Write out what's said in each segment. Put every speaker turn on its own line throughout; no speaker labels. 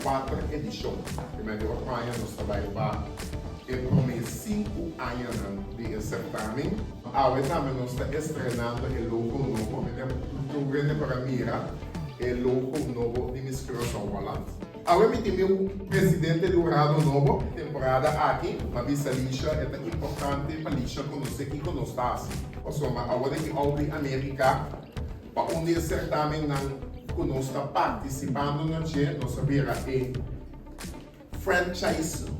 kuater edishon. Primer di otro aña nos ta bai pa e promé sinku añanan di e sertamen. Awe tambe nos ta estrenando e logo nobo. Mi ta tur hende por a mira e logo nobo di Miss Curaçao Holland. Awe mi tin mi presidente di hurado nobo. Temporada aki, m'a bisa Lisha e ta importante pa Lisha konosé kiko nos ta hasi. Pasobra awor di Aubry America pa un di e sertamennan ku nos ta partisipando na dje, nos a bira e franchise,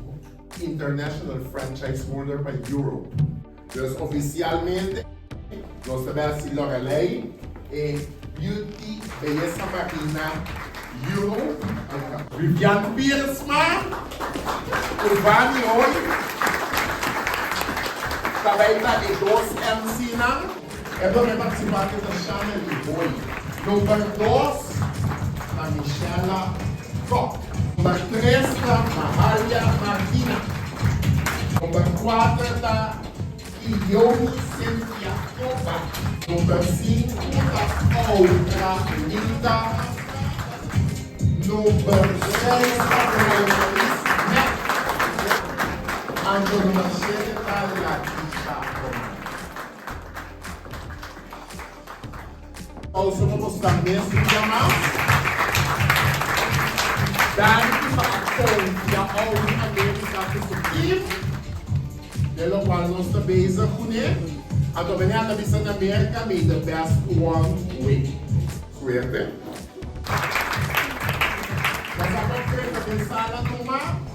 international franchise holder pa Europe. Dus ofisialmente nos ta bai hasi Lorelei e Beauty Beyesa Marina Europe. Vivian Piersma ku Vani Hoy ta bai ta e dos MC nan. E prome partisipante ta Shanely Hoy. Number dos ta Michella Kok. Number tres ta Mahalia Martina. Number kuater ta Kiyomi Cynthia Koba. Number sinku ta Audra Linda. Number seis ta Roymaris Mack. Anto number shete ta Latisha Román. Also pa boso mes un dia mas. Danki pa a konfia Audi America ku su team, den lokual nos ta bezig kuné. Anto mene a ta bisa na Merka, may the best one win. Suerte. Nos a por drenta den sala numa.